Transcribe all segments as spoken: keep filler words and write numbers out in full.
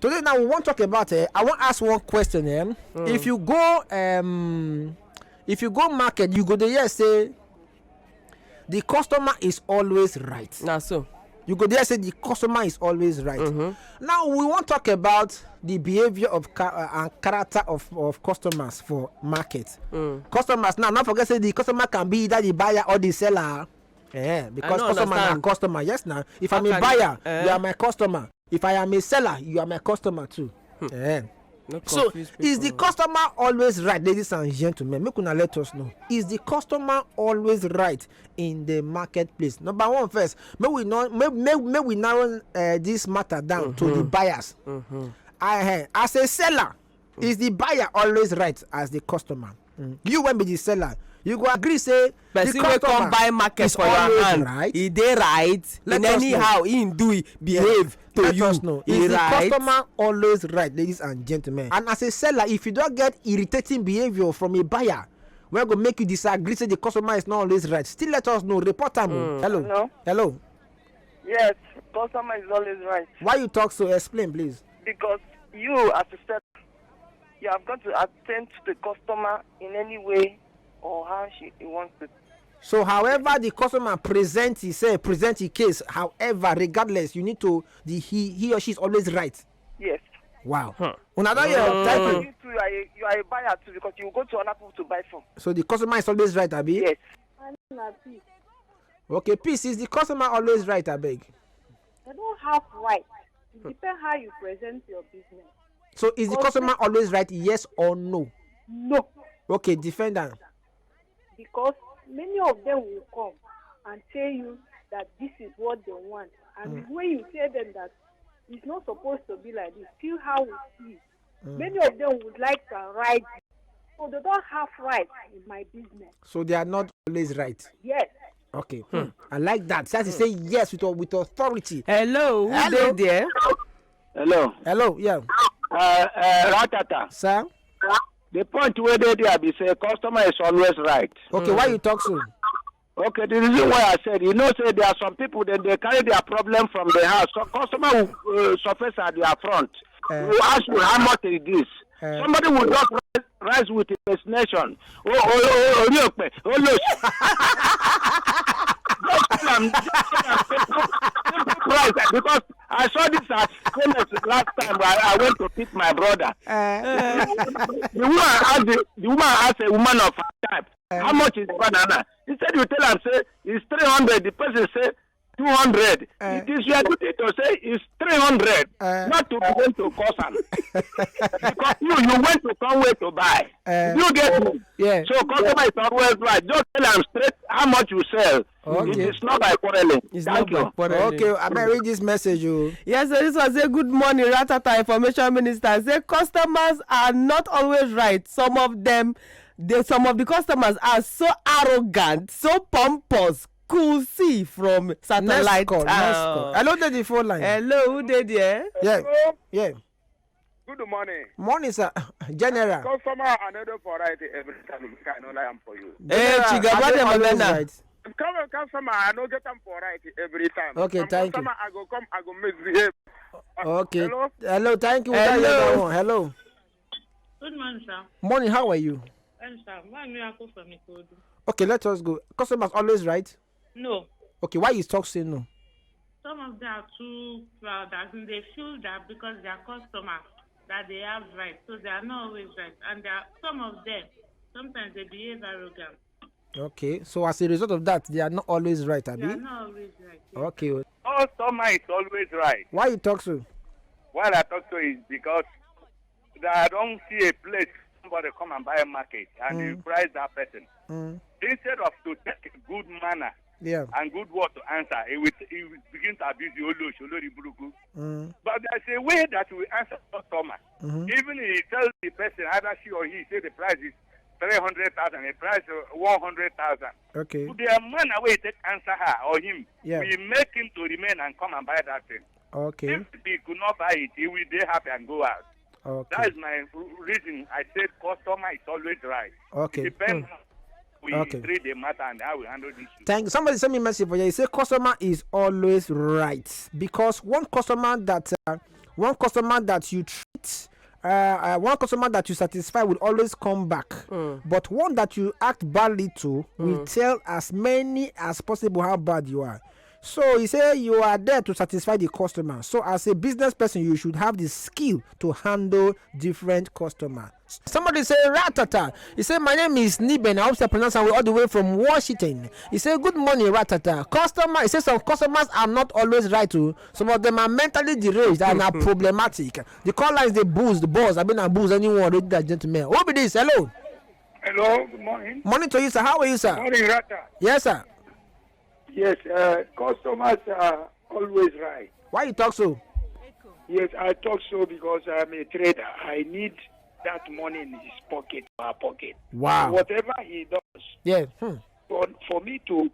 Today now we wan talk about, eh, I wan ask one question, eh? If you go, um, if you go market, you go dey hear say the customer is always right. Na so. You go there say the customer is always right. Now we wan talk about the behavior of ca- uh, and character of, of customers for market. Customers now, not forget say the customer can be either the buyer or the seller. Eh, because No customer na understand. Customer. Yes, now if How I'm a can buyer, eh? You are my customer. If I am a seller, you are my customer too. Eh. No So confuse is the people. Customer always right, ladies and gentlemen? Make una let us know. Is the customer always right in the marketplace? Number one first, may we not may, may, may we narrow uh, this matter down to the buyers. I, eh, as a seller, is the buyer always right as the customer? Mm. You when be the seller, you go agree say Person the wey customer come buy market is for your always hand, right. E dey right Let in us anyhow he do behave to Let you. Us know. E Is the right. Customer always right, ladies and gentlemen? And as a seller, if you don't get irritating behavior from a buyer, we're gonna make you disagree. Say the customer is not always right. Still, let us know. Report am. Oh. Hello. Hello? Hello. Yes, customer is always right. Why you talk so? Explain, please. Because you, as a seller, you have got to attend to the customer in any way or how she he wants to. So, however the customer present himself, present his case, however, regardless, you need to the he he or she is always right. Yes. Wow. Una don hear? Thank you. You too, you are, a, you are a buyer too because you go to other people to buy from. So the customer is always right, abi? Yes. Na peace. Okay, peace, is the customer always right, abeg? They don't have right. It depends how you present your business. So is the Okay. Customer always right? Yes or no? No, Okay, defend am. Because many of them will come and tell you that this is what they want. And when you tell them that it's not supposed to be like this, feel how we see. Many of them would like to ride. So they don't have rights in my business. So they are not always right. Yes. Okay. Hmm. I like that. That's to say yes with with authority. Hello, who Hello. Dey there? Hello. Hello, yeah. Uh, uh, Ratata. Sir? The point where they there be say customer is always right. Okay, why you talk so? Okay, the reason why I said, you know, say there are some people that they carry their problem from the house. So customer will uh, surface at their front. Eh. Will ask you how much is this. Eh. Somebody will just rise, rise with impersonation. Oh, oh, oh, oh, oh, oh, oh, just tell am, just tell am, simple, simple price. Because I saw this at Kenneth last time. I, I went to pick my brother. Uh, The woman asked the, the woman asked a woman of her type, how much is banana? He said, you tell am say it's three hundred. The person say two hundred. Eh. It is your duty to say it's three hundred, Eh. not to begin to curse am. Because you you went to Conway to buy. Eh. You get me? Yeah. So customer is always right. Just tell am straight how much you sell. Okay. It is not by quarreling. It's Thank not by you. quarreling. Okay, I may read this message. Oh. Yes, so this was a good morning. Ratata, information minister, say customers are not always right. Some of them, they, some of the customers are so arrogant, so pompous. Cool C from Satellite Next call, next call. Town. Hello, dey the phone line. Hello, who dey there? Yeah, yeah. Good morning. Morning, sir. General. Customer, I know the for right every time. I know I am for you. Hey, General, Chiga, are what they am I always gonna? Right? Come on, customer, I know get them for right every time. Okay, Some thank you. Customer, I go come, I go misbehave. Okay. Hello? Hello, thank you. Hello. Hello. Hello. Good morning, sir. Morning, how are you? Yes, sir. One miracle from Ikorodu. Okay, let us go. Customers always right? No. Okay, why you talk say no? Some of them are too proud, as in they feel that because they are customer, that they have rights. So they are not always right. And there are some of them, sometimes they behave arrogant. Okay, so as a result of that, they are not always right, They are abi? Not always right. Yes. Okay. Customer is always right. Why you talk so? Why I talk so is because that I don't see a place somebody come and buy a market and you Mm. price that person. Mm, Instead of to take a good manner yeah. and good word to answer, he will, he will begin to abuse you. Olosh, olori buruku. Mm, But there's a way that we answer customer. mm-hmm. Even he tells the person, either she or he, say the price is three hundred thousand, the price is one hundred thousand. Okay. To the man away take answer her or him, Yeah. we make him to remain and come and buy that thing. Okay. If he could not buy it, he will be happy and go out. Okay. That is my r- reason. I said customer is always right. Okay. It depends Mm. how we Okay. treat the matter and how we handle the issue. Thank you. Somebody send me a message for you. He said customer is always right, because one customer that uh, One customer that you treat, uh, uh, one customer that you satisfy will always come back, but one that you act badly to will tell as many as possible how bad you are. So he say you are there to satisfy the customer. So as a business person, you should have the skill to handle different customer. Somebody say ratata. He say, "My name is Niben. I hope I pronounce am well, all the way from Washington." He say, "Good morning, ratata." Customer, he say some customers are not always right o. Some of them are mentally deranged and are problematic. The call lines dey buzz, the buzz, I mean, na buzz anyone, ladies and gentlemen. Who be this? Hello. Hello, good morning. Morning to you, sir. How are you, sir? Morning, Rata. Yes, sir. Yes, uh, customers are always right. Why you talk so? Yes, I talk so because I'm a trader. I need that money in his pocket, our pocket. Wow. Whatever he does, Yeah. Hmm. for, for me to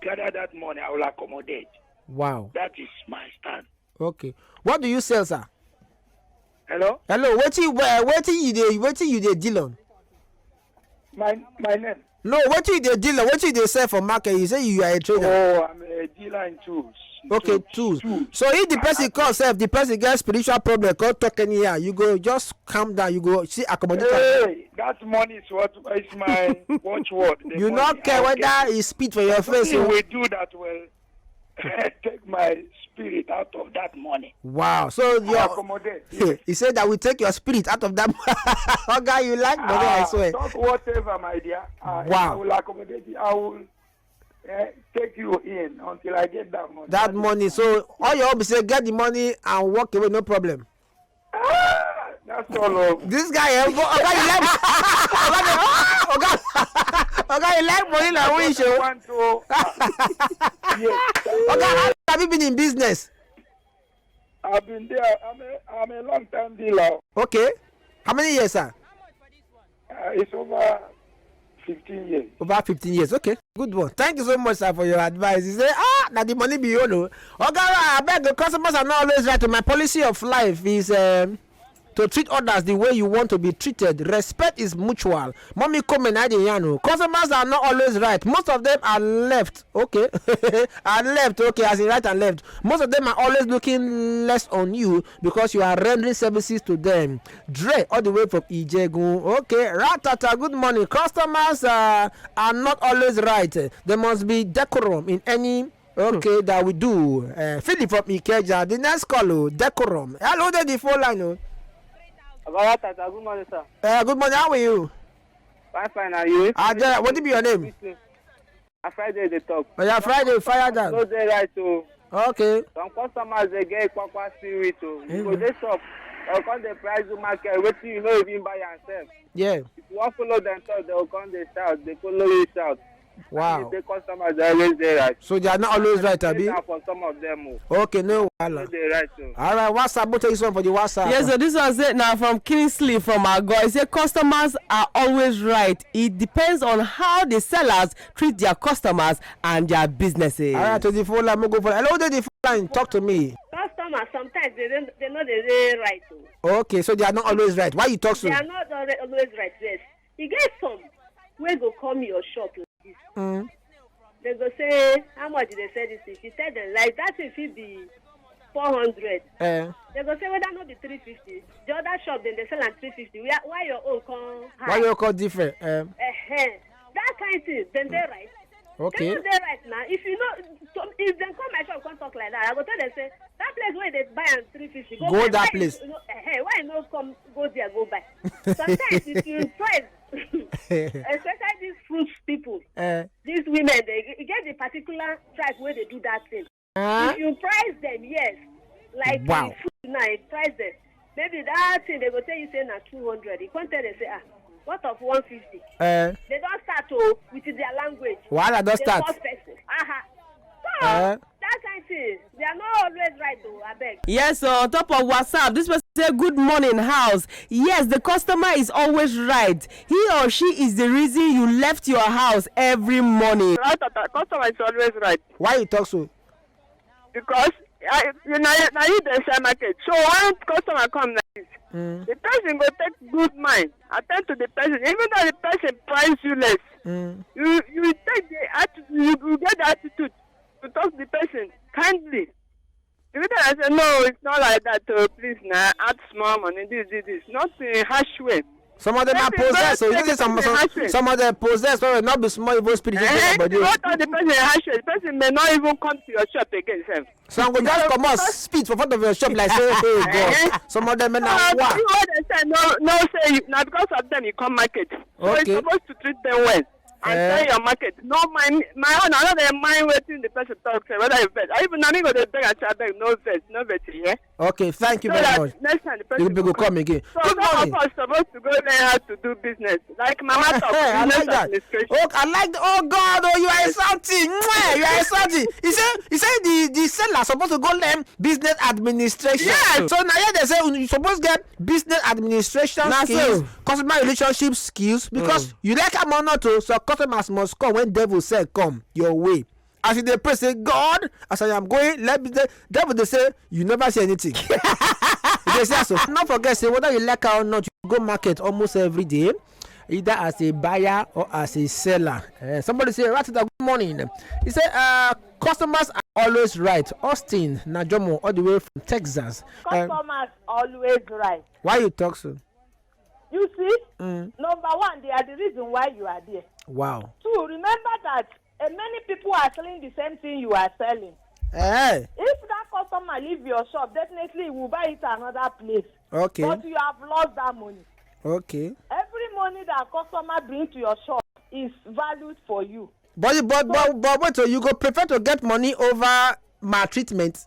gather that money, I will accommodate. Wow. That is my stand. Okay. What do you sell, sir? Hello? Hello. Wetin uh, wetin you dey wetin you dey deal on? My my name. No, wetin you dey deal on? Wetin you dey sell for market? You say you are a trader. Oh, I'm a dealer in tools. Okay, Tools. Tools. So if the person come sef, the person get spiritual problem, come talk anyhow, you go just calm down. You go see accommodate am. Hey, that money is what is my watchword. The You money not care I'll whether get. He spit for your face. Nothing O. We do that will take my spirit out of that money. Wow. So I your accommodate. He said that will take your spirit out of that. Oga, you like money, I Ah, swear. Talk whatever, my dear. I, Wow. I will accommodate you. I will uh, take you in until I get that money. That money. So all your hope is say get the money and walk away, no problem. Ah, that's all. Oh. This guy, eh, Oga, you like Oga, Oga, Oga, you like money like we show. Want to, uh, yes. Oga, how long have you been in business? I've been there. I'm a, I'm a long time dealer. Okay. How many years, sir? Uh, it's over fifteen years. Over fifteen years. Okay. Good one. Thank you so much, sir, for your advice. He say, ah, na the money be you know. Oga, I beg the customers are not always right. My policy of life is um, to treat others the way you want to be treated. Respect is mutual. Mommy come and I dey yarn o. Customers are not always right. Most of them are left. Okay. Are left. Okay, as in right and left. Most of them are always looking less on you because you are rendering services to them. Dre, all the way from Ijegun. Okay, Ratata, good morning. Customers uh, are not always right. There must be decorum in any okay that we do. Uh, Philip from Ikeja, the next call, oh, decorum. Hello, there the phone line. Oh. Abaratata, good morning, sir. Uh, good morning, how are you? Fine, fine, and you? Uh, Jara, what be your name? A Friday dey talk. Oh, yeah, Friday, fire down. No dey right o. Okay. Some customers dey get kwakwa spirit o. You go dey shop, dem come dey price you market, wetin you no even buy am sef. Yeah. If you wan follow dem talk, dem go come dey shout, dey follow you shout. Wow. The customers dey always dey right. So they are not always right, abi? Na for some of them o. Okay, no No wahala. dey right o. All right, WhatsApp, wetin you say for the WhatsApp? Yes, so this one say now from Kingsley from Ago. He say customers are always right. It depends on how the sellers treat their customers and their businesses. All right, to the phone line, go for hello, to the phone line, talk to me. Customers sometimes they don't they know they dey right o. Okay, so they are not always right. Why you talk so? They are not alre- always right. Yes, e get some wey go come your shop like this. Mm. They go say how much did they sell this thing? If you tell them like that thing fit be four hundred. Eh, They go say whether no be three fifty. The other shop dem dey sell am three fifty. Why why your own come high? why you call different? Um, Ehen. That kind thing dem dey right. okay. Dem no dey right na. If you know, so if dem come my shop come talk like that, I go tell them say that place wey dey buy am three fifty. Go that place. Ehen, why you no come go there go buy? Sometimes if you price, especially these fruit people, Eh, these women dey e get the particular tribe wey dey do that thing. huh? If you price them, yes, like Wow. the fruit now, you price them. Maybe that thing they go tell you say na two hundred. You come tell them say ah, what of one fifty? Eh, They don start o with their language. wahala don The start. First person. Aha. So Eh? that kind thing, they are not always right o. Abeg. Yes, so on top of WhatsApp, this person say, "Good morning, house." Yes, the customer is always right. He or she is the reason you left your house every morning. Right, customer is always right Why you talk so? because I, you know, now you dey sell market. So when customer come like this, Mm. the person go take good mind, attend to the person. Even though the person price you less, Mm. you you take the attitude, you, you get the attitude to talk to the person kindly. If you tell am say, "No, it's not like that, oh, please, na add small money, this, this, this." Not in harsh way. Some of them are Person possessed, so you know say some some some of them possessed, well, not be small evil spirit wey dey their body. Not all the person in harsh way. The person may not even come to your shop again, sef. Some go just comot spit for front of your shop like say, "Hey God." Some of them na wa. You wey dey sell, no, no say you, na because of them you come market. So you Okay. Suppose to treat them well and Eh. Sell your market. No mind my own. I no dey mind wetin the person talk say, whether you vex. Even na me go dey beg and say, "Abeg, no vex, no vex, yeah." Okay, thank you So very that much. Next time the person You go go come come. Again. So Good some morning. Of us supposed to go learn how to do business. Like Mama talk, I business like that. Administration. Oh, I like. The, oh God, oh, you are insulting. Mwah, you are insulting. He said, he said the the seller supposed to go learn business administration. Yes. So now here they say you supposed get business administration Na skills, so. Customer relationship skills, because Mm. You like am or not, oh, so customers must come when devil send come your way. As you dey pray, say, "God, as I am going, let me." The devil dey say, "You never say anything." He dey say so. Not forget say whether you like am or not, you go market almost every day, either as a buyer or as a seller. Eh, somebody say, "Ratida, good morning." He say, uh, "Customers are always right." Austin Najomo, all the way from Texas. Eh, Customers always right. Why you talk so? You see, Mm. Number one, they are the reason why you are there. Wow. Two, remember that, eh, many people are selling the same thing you are selling. Eh. If that customer leave your shop, definitely he will buy it another place. Okay. But you have lost that money. Okay. Every money that customer bring to your shop is valued for you. But but but but wait, so you go prefer to get money over maltreatment?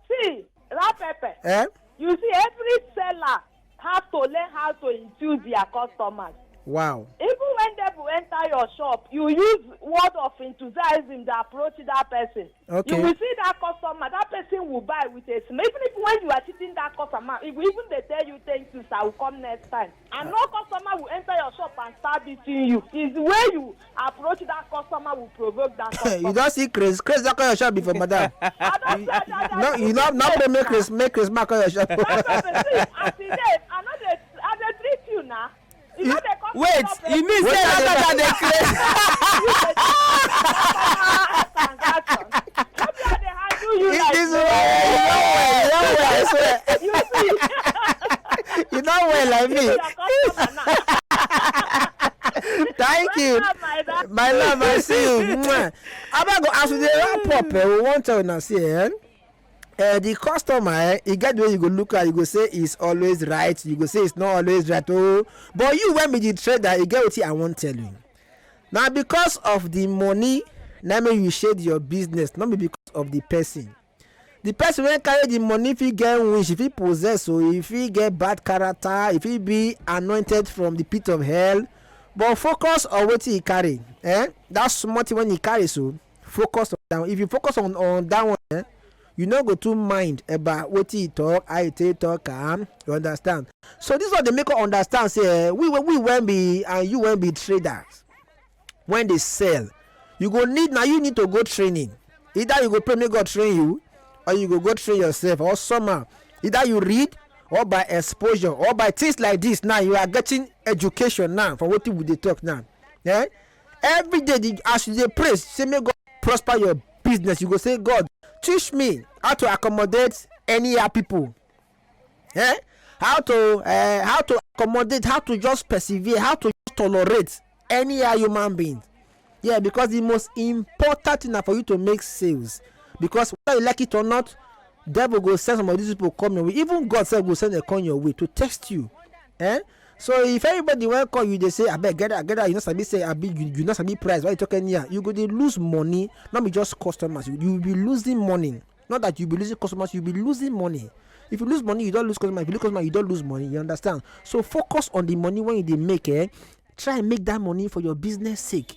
See, that pepper. Eh? You see, every seller have to learn how to infuse their customers. Wow. Even when devil enter your shop, you use word of enthusiasm to approach that person. Okay. You will see that customer, that person will buy with a smile. Even if when you are cheating that customer, if even they tell you, "Thank you, sir, I will come next time." And no customer will enter your shop and start beating you. It's the way you approach that customer will provoke that customer. You don't see Chris. Chris, that call your shop before, madam. I don't say that. No, you not not make Chris make Chris mark your shop. That's what I say. As he dey, I know they, I dey treat you now. You know they come Wait, you mean say that that they crazy? This one, you know well, you know well, I swear. You see, You know well, I mean. Thank you. My love, I see you. Mwah. Abeg, as we dey wrap up, eh, we wan tell una say, eh, eh, the customer, eh, e get the way you go look at, you go say it's always right, you go say it's not always right, oh. But you, when be the trader, e get wetin I wan tell you. Na because of the money, na make you shade your business, not be because of the person. The person wey carry the money fit get wish, if he possess, so if he get bad character, if he be anointed from the pit of hell, but focus on wetin he carry. Eh? That small thing when he carry, so focus on that one. If you focus on, on that one, eh, you no go too mind about wetin he talk, how he take talk am. You understand? So this one dey make us understand say, eh, we we we when be and you when be traders, when they sell, you go need now. You need to go training. Either you go pray make God train you, or you go go train yourself, or somehow either you read or by exposure or by things like this. Now you are getting education now for what we dey talk now. Eh? Every day the, as you dey pray, say make God prosper your business. You go say, "God, teach me how to accommodate any other people." Eh? How to, eh, how to accommodate, how to just persevere, how to just tolerate any other human being. Yeah, because the most important thing na for you to make sales. Because whether you like it or not, devil go send some of these people come your way. Even God sef go send dem come your way to test you. Eh? So if everybody wan call you, they say, "Abeg, get out, get out. You no sabi say, abi, you, you no sabi price. Why you talk anyhow?" You go dey lose money. Not be just customers. You, you will be losing money. Not that you be losing customers, you be losing money. If you lose money, you don't lose customers. If you lose customers, you don't lose money. You understand? So focus on the money when you dey make, eh? Try and make that money for your business sake.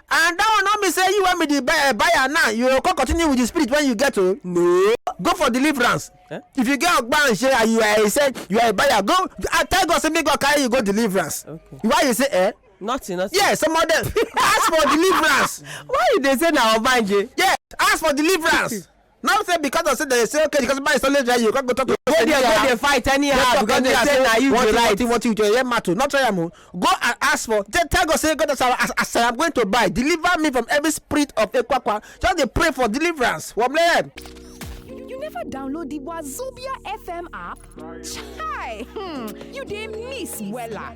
And that one not be say you want me to buy a buyer now. You go continue with the spirit when you get to. No. Go for deliverance. Eh? If you get a buyer, say, ah, you are a, say, you are a buyer, go, ah, tell God say make God carry you go deliverance. Okay. Why you say, eh? Nothing, nothing. Yeah, some of them ask for deliverance. Why you dey say na obanje? Yeah, ask for deliverance. Not say because of say they say, okay, because man is always there, you can't go talk to Go there, go there, fight anyhow because they say na you dey right. What you want, you hear matter. Not try am o. Go and ask for. Tell, tell God say, "God, as I, as, as I am going to buy, deliver me from every spirit of ekwakwa." Just dey pray for deliverance. Wamle. Ever download the Wazobia F M app? Chai! Hmm, you dey miss wella.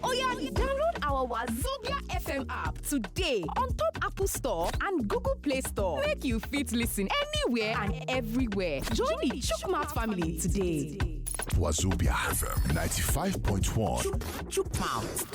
Oya, download our Wazobia F M app today on top Apple Store and Google Play Store. Make you fit listen anywhere and everywhere. Join the Chukmat family today. Wazobia F M ninety-five point one. Chukmouth.